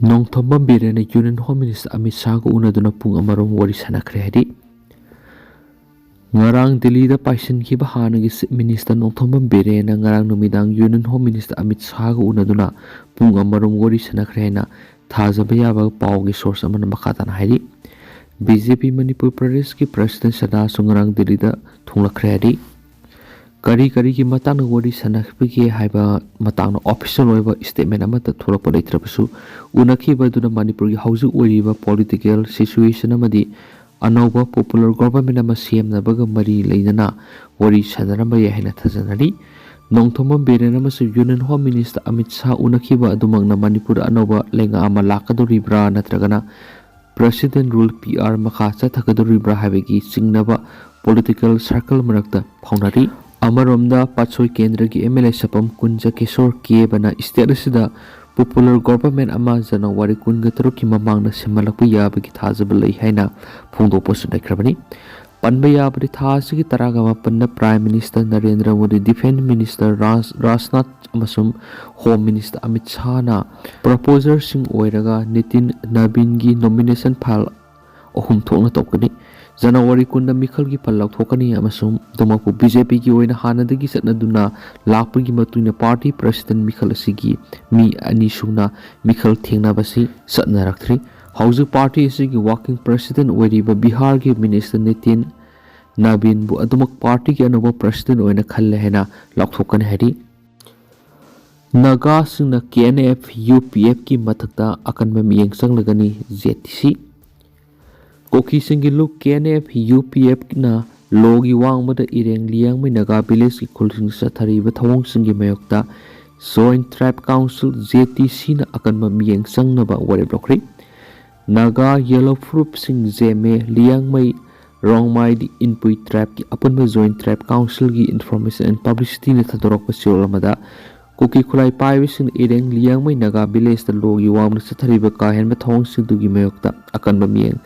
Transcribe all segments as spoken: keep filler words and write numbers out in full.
Nongthombam ꯕꯤꯔꯦꯟꯅ Union Home Minister Amit ꯁꯥꯍꯒ ꯎꯅꯗꯨꯅ ꯄꯨꯡ ꯑꯃꯔꯣꯝ ꯋꯥꯔꯤ ꯁꯥꯟꯅꯈ꯭ꯔꯦ ꯍꯥꯏꯔꯤ꯫ ꯉꯔꯥꯡ ꯗꯤꯜꯂꯤꯗ ꯄꯥꯏꯁꯤꯟꯈꯤꯕ ꯍꯥꯟꯅꯒꯤ Chief Minister ꯅꯣꯡꯊꯣꯝꯕꯝ ꯕꯤꯔꯦꯟꯅ ꯉꯔꯥꯡ ꯅꯨꯃꯤꯗꯥꯡ Union Home Minister ꯑꯃꯤꯠ ꯁꯥꯍꯒ ꯎꯅꯗꯨꯅ ꯄꯨꯡ ꯑꯃꯔꯣꯝ ꯋꯥꯔꯤ ꯁꯥꯟꯅꯈ꯭ꯔꯦ ꯍꯥꯏꯅ ꯊꯥꯖꯕ ꯌꯥꯕ ꯄꯥꯎꯒꯤ source ꯑꯃꯅ ꯃꯈꯥ ꯇꯥꯅ ꯍꯥꯏꯔꯤ꯫ ꯕꯤ ꯖꯦ ꯄꯤ ꯃꯅꯤꯄꯨꯔ ꯄ꯭ꯔꯗꯦꯁꯀꯤ President ꯁꯅꯥꯁꯨ ꯉꯔꯥꯡ ꯗꯤꯜꯂꯤꯗ ꯊꯨꯡꯂꯛꯈ꯭ꯔꯦ ꯍꯥꯏꯔꯤ꯫ ꯀꯔꯤ ꯀꯔꯤꯒꯤ ꯃꯇꯥꯡꯗ ꯋꯥꯔꯤ ꯁꯥꯟꯅꯈꯤꯕꯒꯦ ꯍꯥꯏꯕ ꯃꯇꯥꯡꯗ official ꯑꯣꯏꯕ statement ꯑꯃꯠꯇ ꯊꯣꯛꯂꯛꯄ ꯂꯩꯇ꯭ꯔꯕꯁꯨ, ꯎꯅꯈꯤꯕ ꯑꯗꯨꯅ ꯃꯅꯤꯄꯨꯔꯒꯤ ꯍꯧꯖꯤꯛ ꯑꯣꯏꯔꯤꯕ political situation ꯑꯃꯗꯤ ꯑꯅꯧꯕ popular government ꯑꯃ ꯁꯦꯝꯅꯕꯒ ꯃꯔꯤ ꯂꯩꯅꯅ ꯋꯥꯔꯤ ꯁꯥꯟꯅꯔꯝꯕ ꯌꯥꯏ ꯍꯥꯏꯅ ꯊꯥꯖꯅꯔꯤ꯫ ꯅꯣꯡꯊꯣꯝꯕꯝ ꯕꯤꯔꯦꯟ ꯑꯃꯁꯨꯡ Union Home Minister Amit Shah ꯎꯅꯈꯤꯕ ꯑꯗꯨꯃꯛꯅ ꯃꯅꯤꯄꯨꯔꯗ ꯑꯅꯧꯕ ꯂꯩꯉꯥꯛ ꯑꯃ ꯂꯥꯛꯀꯗꯧꯔꯤꯕ꯭ꯔꯥ ꯅꯠꯇ꯭ꯔꯒꯅ President Rule P R ꯃꯈꯥ ꯆꯠꯊꯒꯗꯧꯔꯤꯕ꯭ꯔꯥ ꯍꯥꯏꯕꯒꯤ ꯆꯤꯡꯅꯕ political circle ꯃꯔꯛꯇ ꯐꯥꯎꯅꯔꯤ꯫ ꯑꯃꯔꯣꯝꯗ, ꯄꯥꯠꯁꯣꯏ ꯀꯦꯟꯗ꯭ꯔꯒꯤ M L A ꯁꯥꯄꯝ ꯀꯨꯟꯖ Kishore ꯀꯦꯕꯅ state ꯑꯁꯤꯗ popular government ꯑꯃ ꯖꯅꯋꯥꯔꯤ ꯀꯨꯟꯒ ꯇꯔꯨꯛꯀꯤ ꯃꯃꯥꯡꯗ ꯁꯦꯝꯍꯜꯂꯛꯄ ꯌꯥꯕꯒꯤ ꯊꯥꯖꯕ ꯂꯩ ꯍꯥꯏꯅ ꯐꯣꯡꯗꯣꯛꯄꯁꯨ ꯂꯩꯈ꯭ꯔꯕꯅꯤ꯫ ꯄꯟꯕ ꯌꯥꯕꯗꯤ, ꯊꯥ ꯑꯁꯤꯒꯤ ꯇꯔꯥꯒ ꯃꯥꯄꯟꯗ Prime Minister Narendra Modi, Defence Minister ꯔꯥꯖ-, ꯔꯥꯖꯅꯥꯊ ꯑꯃꯁꯨꯡ Home Minister ꯑꯃꯤꯠ ꯁꯥꯍꯅ proposerꯁꯤꯡ ꯑꯣꯏꯔꯒ ꯅꯤꯇꯤꯟ ꯅꯕꯤꯟꯒꯤ nomination file ꯑꯍꯨꯝ ꯊꯣꯛꯅ ꯇꯧꯒꯅꯤ꯫ ꯖꯅꯋꯥꯔꯤ ꯀꯨꯟꯗ ꯃꯤꯈꯜꯒꯤ ꯐꯜ ꯂꯥꯎꯊꯣꯛꯀꯅꯤ ꯑꯃꯁꯨꯡ ꯑꯗꯨꯃꯛꯄꯨ B J Pꯒꯤ ꯑꯣꯏꯅ ꯍꯥꯟꯅꯗꯒꯤ ꯆꯠꯅꯗꯨꯅ ꯂꯥꯛꯄꯒꯤ ꯃꯇꯨꯡ ꯏꯟꯅ party president ꯃꯤꯈꯜ ꯑꯁꯤꯒꯤ ꯃꯤ ꯑꯅꯤ ꯁꯨꯅ ꯃꯤꯈꯜ ꯊꯦꯡꯅꯕꯁꯤ ꯆꯠꯅꯔꯛꯇ꯭ꯔꯤ꯫ ꯍꯧꯖꯤꯛ party ꯑꯁꯤꯒꯤ working president ꯑꯣꯏꯔꯤꯕ ꯕꯤꯍꯥꯔꯒꯤ Minister ꯅꯤꯇꯤꯟ ꯅꯕꯤꯟꯕꯨ ꯑꯗꯨꯃꯛ partyꯒꯤ ꯑꯅꯧꯕ president ꯑꯣꯏꯅ ꯈꯜꯂꯦ ꯍꯥꯏꯅ ꯂꯥꯎꯊꯣꯛꯀꯅꯤ ꯍꯥꯏꯔꯤ꯫ ꯅꯥꯒꯥꯁꯤꯡꯅ K N F U P Fꯀꯤ ꯃꯊꯛꯇ ꯑꯀꯟꯕ ꯃꯤꯠꯌꯦꯡ ꯆꯪꯂꯒꯅꯤ, Z T C꯫ ꯀꯨꯀꯤꯁꯤꯡꯒꯤ ꯂꯨꯞ K N F U P Fꯅ ꯂꯣꯒꯤ ꯋꯥꯡꯃꯗ ꯏꯔꯦꯡ ꯂꯤꯌꯥꯡꯃꯩ ꯅꯥꯒꯥ villageꯀꯤ ꯈꯨꯜꯁꯤꯡ ꯆꯠꯊꯔꯤꯕ ꯊꯧꯑꯣꯡꯁꯤꯡꯒꯤ ꯃꯥꯌꯣꯛꯇ Joint Tribe Council, J T Cꯅ ꯑꯀꯟꯕ ꯃꯤꯠꯌꯦꯡ ꯆꯪꯅꯕ ꯋꯥꯔꯦꯞ ꯂꯧꯈ꯭ꯔꯤ꯫ ꯅꯥꯒꯥ ꯌꯦꯂꯣ ꯐꯨꯔꯨꯞꯁꯤꯡ ꯖꯦꯃꯦ, ꯂꯤꯌꯥꯡꯃꯩ, ꯔꯣꯡꯃꯥꯏ, ꯗꯤ ꯏꯟꯄꯨꯏ tribeꯀꯤ ꯑꯄꯨꯟꯕ Joint Tribe Councilꯒꯤ Information and Publicityꯅ ꯊꯥꯗꯣꯔꯛꯄ ꯆꯦꯔꯣꯜ ꯑꯃꯗ, ꯀꯨꯀꯤ ꯈꯨꯠꯂꯥꯏ ꯄꯥꯏꯕꯁꯤꯡꯅ ꯏꯔꯦꯡ ꯂꯤꯌꯥꯡꯃꯩ ꯅꯥꯒꯥ villageꯇ ꯂꯣꯒꯤ ꯋꯥꯡꯃꯗ ꯆꯠꯊꯔꯤꯕ ꯀꯥ ꯍꯦꯟꯕ ꯊꯧꯑꯣꯡꯁꯤꯡꯗꯨꯒꯤ ꯃꯥꯌꯣꯛꯇ ꯑꯀꯟꯕ ꯃꯤꯠꯌꯦꯡ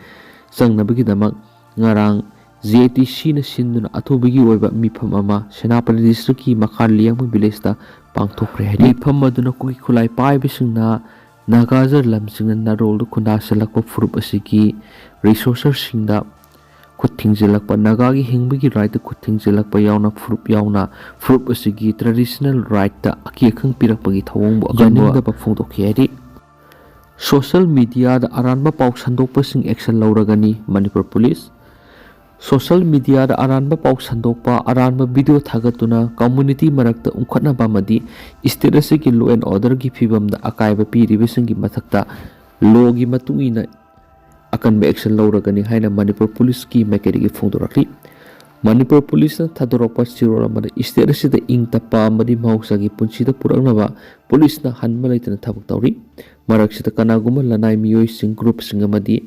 ꯆꯪꯅꯕꯒꯤꯗꯃꯛ ꯉꯔꯥꯡ J T Cꯅ ꯁꯤꯟꯗꯨꯅ ꯑꯊꯨꯕꯒꯤ ꯑꯣꯏꯕ ꯃꯤꯐꯝ ꯑꯃ ꯁꯦꯅꯥꯄꯇꯤ districtꯀꯤ ꯃꯈꯥ ꯂꯤꯌꯥꯡꯃꯩ villageꯇ ꯄꯥꯡꯊꯣꯛꯈ꯭ꯔꯦ ꯍꯥꯏꯔꯤ꯫ ꯃꯤꯐꯝ ꯑꯗꯨꯅ ꯀꯨꯀꯤ ꯈꯨꯠꯂꯥꯏ ꯄꯥꯏꯕꯁꯤꯡꯅ ꯅꯥꯒꯥꯖꯔ ꯂꯝꯁꯤꯡꯅ ꯅꯥꯔꯣꯜꯗ ꯈꯨꯟꯗꯥꯁꯤꯜꯂꯛꯄ ꯐꯨꯔꯨꯞ ꯑꯁꯤꯒꯤ ꯔꯤꯁꯣꯔꯁꯔꯁꯤꯡꯗ ꯈꯨꯠ ꯊꯤꯡꯖꯤꯜꯂꯛꯄ, ꯅꯥꯒꯥꯒꯤ ꯍꯤꯡꯕꯒꯤ ꯔꯥꯏꯠꯇ ꯈꯨꯠ ꯊꯤꯡꯖꯤꯜꯂꯛꯄ ꯌꯥꯎꯅ ꯐꯨꯔꯨꯞ ꯌꯥꯎꯅ ꯐꯨꯔꯨꯞ ꯑꯁꯤꯒꯤ ꯇ꯭ꯔꯦꯗꯤꯁꯅꯦꯜ ꯔꯥꯏꯠꯇ ꯑꯀꯤ ꯑꯈꯪ ꯄꯤꯔꯛꯄꯒꯤ ꯊꯧꯑꯣꯡꯕꯨ ꯑꯀꯟꯕ ꯌꯥꯅꯤꯡꯗꯕ ꯐꯣꯡꯗꯣꯛꯈꯤ ꯍꯥꯏꯔꯤ꯫ ꯁꯣꯁꯦꯜ ꯃꯤꯗꯤꯌꯥꯗ ꯑꯔꯥꯟꯕ ꯄꯥꯎ ꯁꯟꯗꯣꯛꯄꯁꯤꯡ ꯑꯦꯛꯁꯟ ꯂꯧꯔꯒꯅꯤ ꯃꯅꯤꯄꯨꯔ ꯄꯨꯂꯤꯁ꯫ ꯁꯣꯁꯦꯜ ꯃꯤꯗꯤꯌꯥꯗ ꯑꯔꯥꯟꯕ ꯄꯥꯎ ꯁꯟꯗꯣꯛꯄ, ꯑꯔꯥꯟꯕ ꯚꯤꯗꯤꯑꯣ ꯊꯥꯒꯠꯇꯨꯅ ꯀꯝꯃ꯭ꯌꯨꯅꯤꯇꯤ ꯃꯔꯛꯇ ꯎꯪꯈꯠꯅꯕ ꯑꯃꯗꯤ ꯁ꯭ꯇꯦꯠ ꯑꯁꯤꯒꯤ ꯂꯣ ꯑꯦꯟ ꯑꯣꯔꯗꯔꯒꯤ ꯐꯤꯕꯝꯗ ꯑꯀꯥꯏꯕ ꯄꯤꯔꯤꯕꯁꯤꯡꯒꯤ ꯃꯊꯛꯇ ꯂꯣꯒꯤ ꯃꯇꯨꯡ ꯏꯟꯅ ꯑꯀꯟꯕ ꯑꯦꯛꯁꯟ ꯂꯧꯔꯒꯅꯤ ꯍꯥꯏꯅ ꯃꯅꯤꯄꯨꯔ ꯄꯨꯂꯤꯁꯀꯤ ꯃꯥꯏꯀꯩꯗꯒꯤ ꯐꯣꯡꯗꯣꯔꯛꯂꯤ꯫ ꯃꯅꯤꯄꯨꯔ ꯄꯨꯂꯤꯁꯅ ꯊꯥꯗꯣꯔꯛꯄ ꯆꯦꯔꯣꯜ ꯑꯃꯗ ꯁ꯭ꯇꯦꯠ ꯑꯁꯤꯗ ꯏꯪ ꯇꯞꯄ ꯑꯃꯗꯤ ꯃꯍꯧꯁꯥꯒꯤ ꯄꯨꯟꯁꯤꯗ ꯄꯨꯔꯛꯅꯕ ꯄꯨꯂꯤꯁꯅ ꯍꯟꯕ ꯂꯩꯇꯅ ꯊꯕꯛ ꯇꯧꯔꯤ꯫ ꯃꯔꯛꯁꯤꯗ ꯀꯅꯥꯒꯨꯝꯕ ꯂꯅꯥꯏ ꯃꯤꯑꯣꯏꯁꯤꯡ, ꯒ꯭ꯔꯨꯞꯁꯤꯡ ꯑꯃꯗꯤ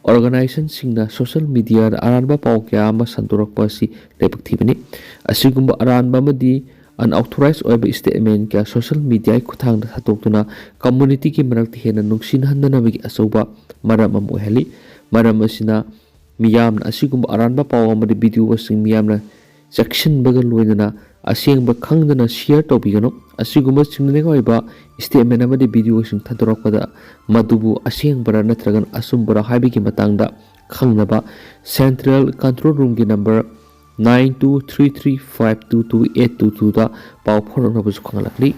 ꯑꯣꯔꯒꯅꯥꯏꯖꯦꯁꯟꯁꯤꯡꯅ ꯁꯣꯁꯦꯜ ꯃꯤꯗꯤꯌꯥꯗ ꯑꯔꯥꯟꯕ ꯄꯥꯎ ꯀꯌꯥ ꯑꯃ ꯁꯟꯗꯣꯔꯛꯄ ꯑꯁꯤ ꯂꯥꯏꯕꯛ ꯊꯤꯕꯅꯤ꯫ ꯑꯁꯤꯒꯨꯝꯕ ꯑꯔꯥꯟꯕ ꯑꯃꯗꯤ ꯑꯟꯑꯣꯊꯣꯔꯥꯏꯖ ꯑꯣꯏꯕ ꯁ꯭ꯇꯦꯠꯃꯦꯟ ꯀꯌꯥ ꯁꯣꯁꯦꯜ ꯃꯤꯗꯤꯌꯥꯒꯤ ꯈꯨꯠꯊꯥꯡꯗ ꯁꯟꯗꯣꯛꯇꯨꯅ ꯀꯝꯃ꯭ꯌꯨꯅꯤꯇꯤꯒꯤ ꯃꯔꯛꯇ ꯍꯦꯟꯅ ꯅꯨꯡꯁꯤꯅꯍꯟꯗꯅꯕꯒꯤ ꯑꯆꯧꯕ ꯃꯔꯝ ꯑꯃ ꯑꯣꯏꯍꯜꯂꯤ꯫ ꯃꯔꯝ ꯑꯁꯤꯅ ꯃꯤꯌꯥꯝꯅ ꯑꯁꯤꯒꯨꯝꯕ ꯑꯔꯥꯟꯕ ꯄꯥꯎ ꯑꯃꯗꯤ ꯚꯤꯗꯤꯑꯣꯁꯤꯡ ꯃꯤꯌꯥꯝꯅ ꯆꯦꯛꯁꯤꯟꯕꯒ ꯂꯣꯏꯅꯅ ꯑꯁꯦꯡꯕ ꯈꯪꯗꯅ ꯁꯤꯌꯔ ꯇꯧꯕꯤꯒꯅꯨ꯫ ꯑꯁꯤꯒꯨꯝꯕ ꯆꯤꯡꯅꯅꯤꯡꯉꯥꯏ ꯑꯣꯏꯕ ꯁ꯭ꯇꯦꯠꯃꯦꯟ ꯑꯃꯗꯤ ꯚꯤꯗꯤꯑꯣꯁꯤꯡ ꯊꯥꯗꯣꯔꯛꯄꯗ ꯃꯗꯨꯕꯨ ꯑꯁꯦꯡꯕꯔꯥ ꯅꯠꯇ꯭ꯔꯒꯅ ꯑꯆꯨꯝꯕꯔꯥ ꯍꯥꯏꯕꯒꯤ ꯃꯇꯥꯡꯗ ꯈꯪꯅꯕ ꯁꯦꯟꯇ꯭ꯔꯦꯜ ꯀꯟꯇ꯭ꯔꯣꯜ ꯔꯨꯝꯒꯤ number nine two three three five two two eight two twoꯗ ꯄꯥꯎ ꯐꯥꯎꯔꯛꯅꯕꯁꯨ ꯈꯪꯍꯜꯂꯛꯂꯤ꯫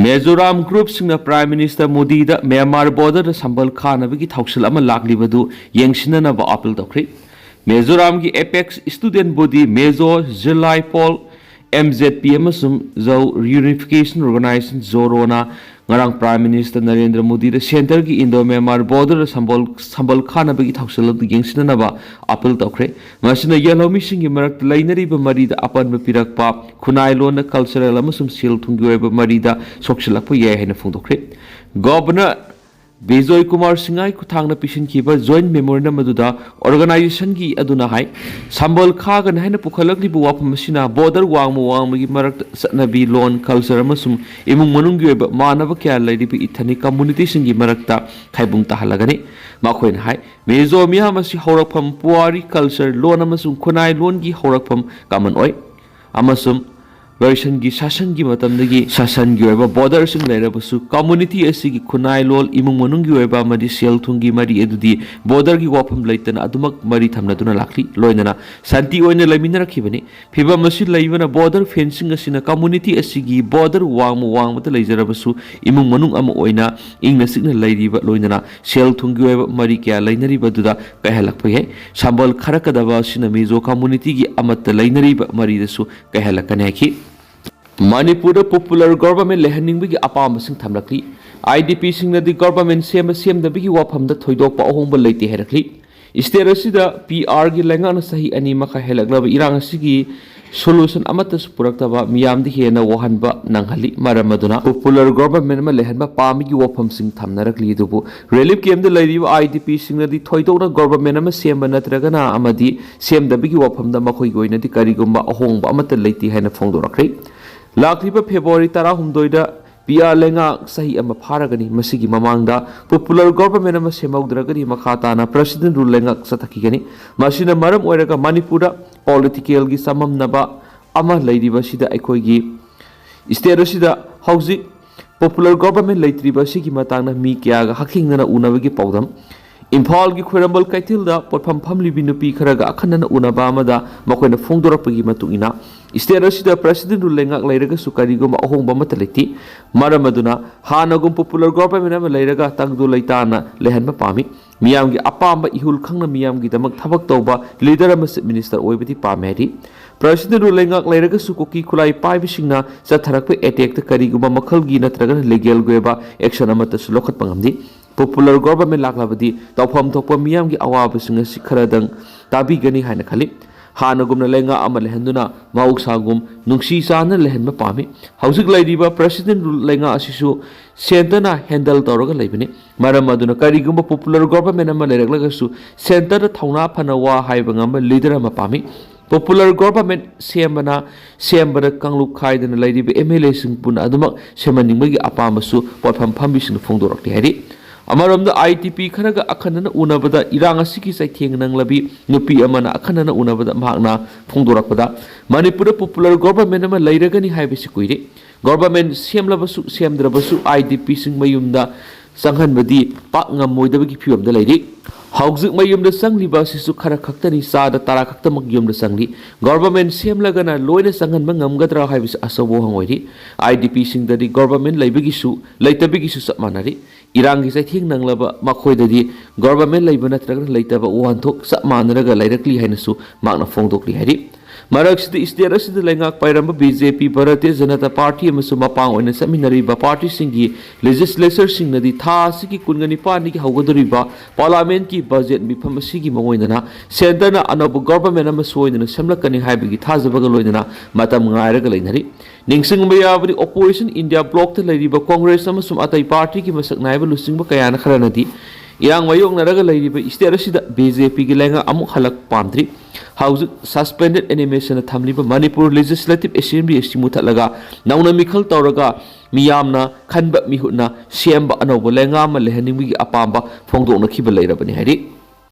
ꯃꯤꯖꯣꯔꯥꯝ ꯒ꯭ꯔꯨꯞꯁꯤꯡꯅ ꯄ꯭ꯔꯥꯏꯝ ꯃꯤꯅꯤꯁꯇꯔ ꯃꯣꯗꯤꯗ ꯃ꯭ꯌꯥꯟꯃꯥꯔ ꯕꯣꯔꯗꯔꯗ ꯁꯝꯕꯜ ꯈꯥꯅꯕꯒꯤ ꯊꯧꯁꯤꯜ ꯑꯃ ꯂꯥꯛꯂꯤꯕꯗꯨ ꯌꯦꯡꯁꯤꯟꯅꯅꯕ ꯑꯥꯄꯤꯜ ꯇꯧꯈ꯭ꯔꯦ꯫ ꯃꯤꯖꯣꯔꯥꯝꯒꯤ apex student body, Mizo Zirlai Pawl, M Z P ꯑꯃꯁꯨꯡ ꯖꯧ ꯔꯤꯌꯨꯅꯤꯐꯤꯀꯦꯁꯟ ꯑꯣꯔꯒꯅꯥꯏꯖꯦꯁꯟ, ꯖꯣꯔꯣꯅ ꯉꯔꯥꯡ ꯄ꯭ꯔꯥꯏꯝ ꯃꯤꯅꯤꯁꯇꯔ ꯅꯔꯦꯟꯗ꯭ꯔ ꯃꯣꯗꯤꯗ ꯁꯦꯟꯇꯔꯒꯤ ꯏꯟꯗꯣ ꯃ꯭ꯌꯥꯟꯃꯥꯔ ꯕꯣꯔꯗꯔꯗ ꯁꯝꯕꯜ, ꯁꯝꯕꯜ ꯈꯥꯅꯕꯒꯤ ꯊꯧꯁꯤꯜ ꯑꯗꯨ ꯌꯦꯡꯁꯤꯟꯅꯅꯕ ꯑꯥꯄꯤꯜ ꯇꯧꯈ꯭ꯔꯦ꯫ ꯃꯁꯤꯅ ꯌꯦꯜꯍꯧꯃꯤꯁꯤꯡꯒꯤ ꯃꯔꯛꯇ ꯂꯩꯅꯔꯤꯕ ꯃꯔꯤꯗ ꯑꯄꯟꯕ ꯄꯤꯔꯛꯄ, ꯈꯨꯟꯅꯥꯏ ꯂꯣꯟꯗ, ꯀꯜꯆꯔꯦꯜ ꯑꯃꯁꯨꯡ ꯁꯦꯜ ꯊꯨꯝꯒꯤ ꯑꯣꯏꯕ ꯃꯔꯤꯗ ꯁꯣꯛꯆꯤꯜꯂꯛꯄ ꯌꯥꯏ ꯍꯥꯏꯅ ꯐꯣꯡꯗꯣꯛꯈ꯭ꯔꯦ꯫ ꯒꯣꯚꯔꯅꯔ ꯕꯤꯖꯣꯏ ꯀꯨꯃꯥꯔ ꯁꯤꯡꯍꯒꯤ ꯈꯨꯠꯊꯥꯡꯗ ꯄꯤꯁꯤꯟꯈꯤꯕ ꯖꯣꯏꯟꯠ ꯃꯦꯃꯣꯔꯦꯟꯗꯝ ꯑꯗꯨꯗ ꯑꯣꯔꯒꯅꯥꯏꯖꯦꯁꯟꯒꯤ ꯑꯗꯨꯅ ꯍꯥꯏ, ꯁꯝꯕꯜ ꯈꯥꯒꯅꯤ ꯍꯥꯏꯅ ꯄꯨꯈꯠꯂꯛꯂꯤꯕ ꯋꯥꯐꯝ ꯑꯁꯤꯅ ꯕꯣꯔꯗꯔ ꯋꯥꯡꯃ ꯋꯥꯡꯃꯒꯤ ꯃꯔꯛꯇ ꯆꯠꯅꯕꯤ, ꯂꯣꯟ, ꯀꯜꯆꯔ ꯑꯃꯁꯨꯡ ꯏꯃꯨꯡ ꯃꯅꯨꯡꯒꯤ ꯑꯣꯏꯕ ꯃꯥꯟꯅꯕ ꯀꯌꯥ ꯂꯩꯔꯤꯕ ꯏꯊꯅꯤꯛ ꯀꯝꯃꯨꯅꯤꯇꯤꯁꯤꯡꯒꯤ ꯃꯔꯛꯇ ꯈꯥꯏꯕꯨꯡ ꯇꯥꯍꯜꯂꯒꯅꯤ꯫ ꯃꯈꯣꯏꯅ ꯍꯥꯏ, ꯃꯤꯖꯣ ꯃꯤꯌꯥꯝ ꯑꯁꯤ ꯍꯧꯔꯛꯐꯝ ꯄꯨꯋꯥꯔꯤ, ꯀꯜꯆꯔ, ꯂꯣꯟ ꯑꯃꯁꯨꯡ ꯈꯨꯟꯅꯥꯏ ꯂꯣꯟꯒꯤ ꯍꯧꯔꯛꯐꯝ ꯀꯃꯟ ꯑꯣꯏ, ꯑꯃꯁꯨꯡ ꯂꯣꯏꯁꯪꯒꯤ ꯁꯥꯁꯟꯒꯤ ꯃꯇꯝꯗꯒꯤ ꯁꯥꯁꯟꯒꯤ ꯑꯣꯏꯕ ꯕꯣꯔꯗꯔꯁꯤꯡ ꯂꯩꯔꯕꯁꯨ, ꯀꯝꯃꯨꯅꯤꯇꯤ ꯑꯁꯤꯒꯤ ꯈꯨꯟꯅꯥꯏ ꯂꯣꯟ, ꯏꯃꯨꯡ ꯃꯅꯨꯡꯒꯤ ꯑꯣꯏꯕ ꯑꯃꯗꯤ ꯁꯦꯜ ꯊꯨꯝꯒꯤ ꯃꯔꯤ ꯑꯗꯨꯗꯤ ꯕꯣꯔꯗꯔꯒꯤ ꯋꯥꯐꯝ ꯂꯩꯇꯅ ꯑꯗꯨꯃꯛ ꯃꯔꯤ ꯊꯝꯅꯗꯨꯅ ꯂꯥꯛꯂꯤ꯫ ꯂꯣꯏꯅꯅ ꯁꯥꯟꯇꯤ ꯑꯣꯏꯅ ꯂꯩꯃꯤꯟꯅꯔꯛꯈꯤꯕꯅꯤ꯫ ꯐꯤꯚꯝ ꯑꯁꯤ ꯂꯩꯕꯅ ꯕꯣꯔꯗꯔ ꯐꯦꯟꯁꯤꯡ ꯑꯁꯤꯅ ꯀꯝꯃꯨꯅꯤꯇꯤ ꯑꯁꯤꯒꯤ ꯕꯣꯔꯗꯔ ꯋꯥꯡꯃ ꯋꯥꯡꯃꯗ ꯂꯩꯖꯔꯕꯁꯨ, ꯏꯃꯨꯡ ꯃꯅꯨꯡ ꯑꯃ ꯑꯣꯏꯅ ꯏꯪꯅ ꯆꯤꯛꯅ ꯂꯩꯔꯤꯕ, ꯂꯣꯏꯅꯅ ꯁꯦꯜ ꯊꯨꯝꯒꯤ ꯑꯣꯏꯕ ꯃꯔꯤ ꯀꯌꯥ ꯂꯩꯅꯔꯤꯕ ꯑꯗꯨꯗ ꯀꯥꯏꯍꯜꯂꯛꯄ ꯌꯥꯏ꯫ ꯁꯝꯕꯜ ꯈꯔꯀꯗꯕ ꯑꯁꯤꯅ ꯃꯤꯖꯣ ꯀꯝꯃꯨꯅꯤꯇꯤꯒꯤ ꯑꯃꯠꯇ ꯂꯩꯅꯔꯤꯕ ꯃꯔꯤꯗꯁꯨ ꯀꯥꯏꯍꯜꯂꯛꯀꯅꯤ ꯍꯥꯏꯈꯤ꯫ ꯃꯅꯤꯄꯨꯔꯗ ꯄꯣꯄꯨꯂꯔ ꯒꯣꯚꯔꯟꯃꯦꯟꯠ ꯂꯩꯍꯟꯅꯤꯡꯕꯒꯤ ꯑꯄꯥꯝꯕꯁꯤꯡ ꯊꯝꯂꯛꯂꯤ꯫ ꯑꯥꯏ ꯗꯤ ꯄꯤꯁꯤꯡꯅꯗꯤ ꯒꯣꯚꯔꯟꯃꯦꯟꯠ ꯁꯦꯝꯕ ꯁꯦꯝꯗꯕꯒꯤ ꯋꯥꯐꯝꯗ ꯊꯣꯏꯗꯣꯛꯄ ꯑꯍꯣꯡꯕ ꯂꯩꯇꯦ ꯍꯥꯏꯔꯛꯂꯤ꯫ ꯁ꯭ꯇꯦꯠ ꯑꯁꯤꯗ ꯄꯤ ꯑꯥꯔꯒꯤ ꯂꯩꯉꯥꯛꯅ ꯆꯍꯤ ꯑꯅꯤ ꯃꯈꯥꯏ ꯍꯦꯜꯂꯛꯂꯕ ꯏꯔꯥꯡ ꯑꯁꯤꯒꯤ ꯁꯣꯂꯨꯁꯟ ꯑꯃꯠꯇꯁꯨ ꯄꯨꯔꯛꯇꯕ, ꯃꯤꯌꯥꯝꯗ ꯍꯦꯟꯅ ꯋꯥꯍꯟꯕ ꯅꯪꯍꯜꯂꯤ꯫ ꯃꯔꯝ ꯑꯗꯨꯅ ꯄꯣꯄꯨꯂꯔ ꯒꯣꯚꯔꯟꯃꯦꯟꯠ ꯑꯃ ꯂꯩꯍꯟꯕ ꯄꯥꯝꯃꯤꯒꯤ ꯋꯥꯐꯝꯁꯤꯡ ꯊꯝꯅꯔꯛꯂꯤ꯫ ꯑꯗꯨꯕꯨ ꯔꯤꯂꯤꯐ ꯀꯦꯝꯞꯇ ꯂꯩꯔꯤꯕ ꯑꯥꯏ ꯗꯤ ꯄꯤꯁꯤꯡꯅꯗꯤ ꯊꯣꯏꯗꯣꯛꯅ ꯒꯣꯚꯔꯟꯃꯦꯟꯠ ꯑꯃ ꯁꯦꯝꯕ ꯅꯠꯇ꯭ꯔꯒꯅ ꯑꯃꯗꯤ ꯁꯦꯝꯗꯕꯒꯤ ꯋꯥꯐꯝꯗ ꯃꯈꯣꯏꯒꯤ ꯑꯣꯏꯅꯗꯤ ꯀꯔꯤꯒꯨꯝꯕ ꯑꯍꯣꯡꯕ ꯑꯃꯠꯇ ꯂꯩꯇꯦ ꯍꯥꯏꯅ ꯐꯣꯡꯗꯣꯔꯛꯈ꯭ꯔꯦ꯫ ꯂꯥꯛꯂꯤꯕ ꯐꯦꯕ꯭ꯔꯨꯋꯥꯔꯤ ꯇꯔꯥꯍꯨꯝꯗꯣꯏꯗ ꯄꯤ ꯑꯥꯔ ꯂꯩꯉꯥꯛ ꯆꯍꯤ ꯑꯃ ꯐꯥꯔꯒꯅꯤ꯫ ꯃꯁꯤꯒꯤ ꯃꯃꯥꯡꯗ ꯄꯣꯄꯨꯂꯔ ꯒꯣꯚꯔꯟꯃꯦꯟꯠ ꯑꯃ ꯁꯦꯝꯍꯧꯗ꯭ꯔꯒꯗꯤ ꯃꯈꯥ ꯇꯥꯅ ꯄ꯭ꯔꯦꯁꯤꯗꯦꯟꯠ ꯔꯨꯜ ꯂꯩꯉꯥꯛ ꯆꯠꯊꯈꯤꯒꯅꯤ꯫ ꯃꯁꯤꯅ ꯃꯔꯝ ꯑꯣꯏꯔꯒ ꯃꯅꯤꯄꯨꯔꯗ ꯄꯣꯂꯤꯇꯤꯀꯦꯜꯒꯤ ꯆꯃꯝꯅꯕ ꯑꯃ ꯂꯩꯔꯤꯕꯁꯤꯗ ꯑꯩꯈꯣꯏꯒꯤ ꯁ꯭ꯇꯦꯠ ꯑꯁꯤꯗ ꯍꯧꯖꯤꯛ ꯄꯣꯄꯨꯂꯔ ꯒꯣꯚꯔꯟꯃꯦꯟꯠ ꯂꯩꯇ꯭ꯔꯤꯕ ꯑꯁꯤꯒꯤ ꯃꯇꯥꯡꯗ ꯃꯤ ꯀꯌꯥꯒ ꯍꯛꯊꯦꯡꯅꯅ ꯎꯅꯕꯒꯤ ꯄꯥꯎꯗꯝ ꯏꯝꯐꯥꯜꯒꯤ ꯈ꯭ꯋꯥꯏꯔꯝꯕꯟ ꯀꯩꯊꯦꯜꯗ ꯄꯣꯠꯐꯝ ꯐꯝꯂꯤꯕꯤ ꯅꯨꯄꯤ ꯈꯔꯒ ꯑꯈꯟꯅꯅ ꯎꯅꯕ ꯑꯃꯗ ꯃꯈꯣꯏꯅ ꯐꯣꯡꯗꯣꯔꯛꯄꯒꯤ ꯃꯇꯨꯡ ꯏꯟꯅ, state ꯑꯁꯤꯗ President Rule ꯂꯩꯉꯥꯛ ꯂꯩꯔꯒꯁꯨ ꯀꯔꯤꯒꯨꯝꯕ ꯑꯍꯣꯡꯕ ꯑꯃꯠꯇ ꯂꯩꯇꯦ꯫ ꯃꯔꯝ ꯑꯗꯨꯅ ꯍꯥꯟꯅꯒꯨꯝ popular government ꯑꯃ ꯂꯩꯔꯒ ꯇꯪꯗꯨ ꯂꯩꯇꯥꯅ ꯂꯩꯍꯟꯕ ꯄꯥꯝꯃꯤ꯫ ꯃꯤꯌꯥꯝꯒꯤ ꯑꯄꯥꯝꯕ ꯏꯍꯨꯜ ꯈꯪꯅ ꯃꯤꯌꯥꯝꯒꯤꯗꯃꯛ ꯊꯕꯛ ꯇꯧꯕ leader ꯑꯃ Chief Minister ꯑꯣꯏꯕꯗꯤ ꯄꯥꯝꯃꯦ ꯍꯥꯏꯔꯤ꯫ President Rule ꯂꯩꯉꯥꯛ ꯂꯩꯔꯒꯁꯨ ꯀꯨꯀꯤ ꯈꯨꯠꯂꯥꯏ ꯄꯥꯏꯕꯁꯤꯡꯅ ꯆꯠꯊꯔꯛꯄ attackꯇ ꯀꯔꯤꯒꯨꯝꯕ ꯃꯈꯜꯒꯤ ꯅꯠꯇ꯭ꯔꯒꯅ legal ꯑꯣꯏꯕ action ꯑꯃꯠꯇꯁꯨ ꯂꯧꯈꯠꯄ ꯉꯝꯗꯦ꯫ Popular government ꯂꯥꯛꯂꯕꯗꯤ ꯇꯧꯐꯝ ꯊꯣꯛꯄ ꯃꯤꯌꯥꯝꯒꯤ ꯑꯋꯥꯕꯁꯤꯡ ꯑꯁꯤ ꯈꯔꯗꯪ ꯇꯥꯕꯤꯒꯅꯤ ꯍꯥꯏꯅ ꯈꯜꯂꯤ꯫ ꯍꯥꯟꯅꯒꯨꯝꯅ ꯂꯩꯉꯥꯛ ꯑꯃ ꯂꯩꯍꯟꯗꯨꯅ ꯃꯍꯧꯁꯥꯒꯨꯝ ꯅꯨꯡꯁꯤ ꯆꯥꯟꯅꯅ ꯂꯩꯍꯟꯕ ꯄꯥꯝꯃꯤ꯫ ꯍꯧꯖꯤꯛ ꯂꯩꯔꯤꯕ President Rule ꯂꯩꯉꯥꯛ ꯑꯁꯤꯁꯨ centreꯅ handle ꯇꯧꯔꯒ ꯂꯩꯕꯅꯤ꯫ ꯃꯔꯝ ꯑꯗꯨꯅ ꯀꯔꯤꯒꯨꯝꯕ popular government ꯑꯃ ꯂꯩꯔꯛꯂꯒꯁꯨ centreꯗ ꯊꯧꯅꯥ ꯐꯅ ꯋꯥ ꯍꯥꯏꯕ ꯉꯝꯕ leader ꯑꯃ ꯄꯥꯝꯃꯤ꯫ Popular government ꯁꯦꯝꯕꯅ ꯁꯦꯝꯕꯗ ꯀꯥꯡꯂꯨꯞ ꯈꯥꯏꯗꯅ ꯂꯩꯔꯤꯕ MLAꯁꯤꯡ ꯄꯨꯟꯅ ꯑꯗꯨꯃꯛ ꯁꯦꯝꯍꯟꯅꯤꯡꯕꯒꯤ ꯑꯄꯥꯝꯕꯁꯨ ꯄꯣꯠꯐꯝ ꯐꯝꯕꯤꯁꯤꯡꯅ ꯐꯣꯡꯗꯣꯔꯛꯂꯤ ꯍꯥꯏꯔꯤ꯫ ꯑꯃꯔꯣꯝꯗ IDP ꯈꯔꯒ ꯑꯈꯟꯅꯅ ꯎꯅꯕꯗ ꯏꯔꯥꯡ ꯑꯁꯤꯒꯤ ꯆꯩꯊꯦꯡ ꯅꯪꯂꯕꯤ ꯅꯨꯄꯤ ꯑꯃꯅ ꯑꯈꯟꯅꯅ ꯎꯅꯕꯗ ꯃꯍꯥꯛꯅ ꯐꯣꯡꯗꯣꯔꯛꯄꯗ, ꯃꯅꯤꯄꯨꯔꯗ popular government ꯑꯃ ꯂꯩꯔꯒꯅꯤ ꯍꯥꯏꯕꯁꯤ ꯀꯨꯏꯔꯦ꯫ Government ꯁꯦꯝꯂꯕꯁꯨ ꯁꯦꯝꯗ꯭ꯔꯕꯁꯨ IDPꯁꯤꯡ ꯃꯌꯨꯝꯗ ꯆꯪꯍꯟꯕꯗꯤ ꯄꯥꯛ ꯉꯝꯃꯣꯏꯗꯕꯒꯤ ꯐꯤꯕꯝꯗ ꯂꯩꯔꯤ꯫ ꯍꯧꯖꯤꯛ ꯃꯌꯨꯝꯗ ꯆꯪꯂꯤꯕ ꯑꯁꯤꯁꯨ ꯈꯔ ꯈꯛꯇꯅꯤ, ꯆꯥꯗ ꯇꯔꯥ ꯈꯛꯇꯃꯛ ꯌꯨꯝꯗ ꯆꯪꯂꯤ꯫ Government ꯁꯦꯝꯂꯒꯅ ꯂꯣꯏꯅ ꯆꯪꯍꯟꯕ ꯉꯝꯒꯗ꯭ꯔꯥ ꯍꯥꯏꯕꯁꯤ ꯑꯆꯧꯕ ꯋꯥꯍꯪ ꯑꯣꯏꯔꯤ꯫ IDPꯁꯤꯡꯗꯗꯤ government ꯂꯩꯕꯒꯤꯁꯨ ꯂꯩꯇꯕꯒꯤꯁꯨ ꯆꯞ ꯃꯥꯟꯅꯔꯤ꯫ ꯏꯔꯥꯡꯒꯤ ꯆꯩꯊꯦꯡ ꯅꯪꯂꯕ ꯃꯈꯣꯏꯗꯗꯤ government ꯂꯩꯕ ꯅꯠꯇ꯭ꯔꯒꯅ ꯂꯩꯇꯕ ꯋꯥꯍꯟꯊꯣꯛ ꯆꯞ ꯃꯥꯟꯅꯔꯒ ꯂꯩꯔꯛꯂꯤ ꯍꯥꯏꯅꯁꯨ ꯃꯍꯥꯛꯅ ꯐꯣꯡꯗꯣꯛꯂꯤ ꯍꯥꯏꯔꯤ꯫ ꯃꯔꯛꯁꯤꯗ state ꯑꯁꯤꯗ ꯂꯩꯉꯥꯛ ꯄꯥꯏꯔꯝꯕ BJP, ꯚꯥꯔꯇꯤꯌ ꯖꯅꯇꯥ ꯄꯥꯔꯇꯤ ꯑꯃꯁꯨꯡ ꯃꯄꯥꯡ ꯑꯣꯏꯅ ꯆꯠꯃꯤꯟꯅꯔꯤꯕ ꯄꯥꯔꯇꯤꯁꯤꯡꯒꯤ legislatorꯁꯤꯡꯅꯗꯤ ꯊꯥ ꯑꯁꯤꯒꯤ ꯀꯨꯟꯒ ꯅꯤꯄꯥꯟꯗꯒꯤ ꯍꯧꯒꯗꯧꯔꯤꯕ parliamentꯀꯤ budget ꯃꯤꯐꯝ ꯑꯁꯤꯒꯤ ꯃꯑꯣꯡ ꯑꯣꯏꯅ centreꯅ ꯑꯅꯧꯕ government ꯑꯃ ꯁꯣꯏꯗꯅ ꯁꯦꯝꯂꯛꯀꯅꯤ ꯍꯥꯏꯕꯒꯤ ꯊꯥꯖꯕꯒ ꯂꯣꯏꯅꯅ ꯃꯇꯝ ꯉꯥꯏꯔꯒ ꯂꯩꯅꯔꯤ꯫ ꯅꯤꯡꯁꯤꯡꯕ ꯌꯥꯕꯗꯤ, opposition India blockꯇ ꯂꯩꯔꯤꯕ Congress ꯑꯃꯁꯨꯡ ꯑꯇꯩ ꯄꯥꯔꯇꯤꯒꯤ ꯃꯁꯛ ꯅꯥꯏꯕ ꯂꯨꯆꯤꯡꯕ ꯀꯌꯥꯅ ꯈꯔꯅꯗꯤ ꯏꯔꯥꯡ ꯃꯥꯌꯣꯛꯅꯔꯒ ꯂꯩꯔꯤꯕ state ꯑꯁꯤꯗ BJPꯒꯤ ꯂꯩꯉꯥꯛ ꯑꯃꯨꯛ ꯍꯜꯂꯛ ꯄꯥꯝꯗ꯭ꯔꯤ꯫ ꯍꯧꯖꯤꯛ suspended animationꯗ ꯊꯝꯂꯤꯕ ꯃꯅꯤꯄꯨꯔ Legislative Assembly ꯑꯁꯤ ꯃꯨꯊꯠꯂꯒ ꯅꯧꯅ ꯃꯤꯈꯜ ꯇꯧꯔꯒ ꯃꯤꯌꯥꯝꯅ ꯈꯟꯕ ꯃꯤꯍꯨꯠꯅ ꯁꯦꯝꯕ ꯑꯅꯧꯕ ꯂꯩꯉꯥꯛ ꯑꯃ ꯂꯩꯍꯟꯅꯤꯡꯕꯒꯤ ꯑꯄꯥꯝꯕ ꯐꯣꯡꯗꯣꯛꯅꯈꯤꯕ ꯂꯩꯔꯕꯅꯤ ꯍꯥꯏꯔꯤ꯫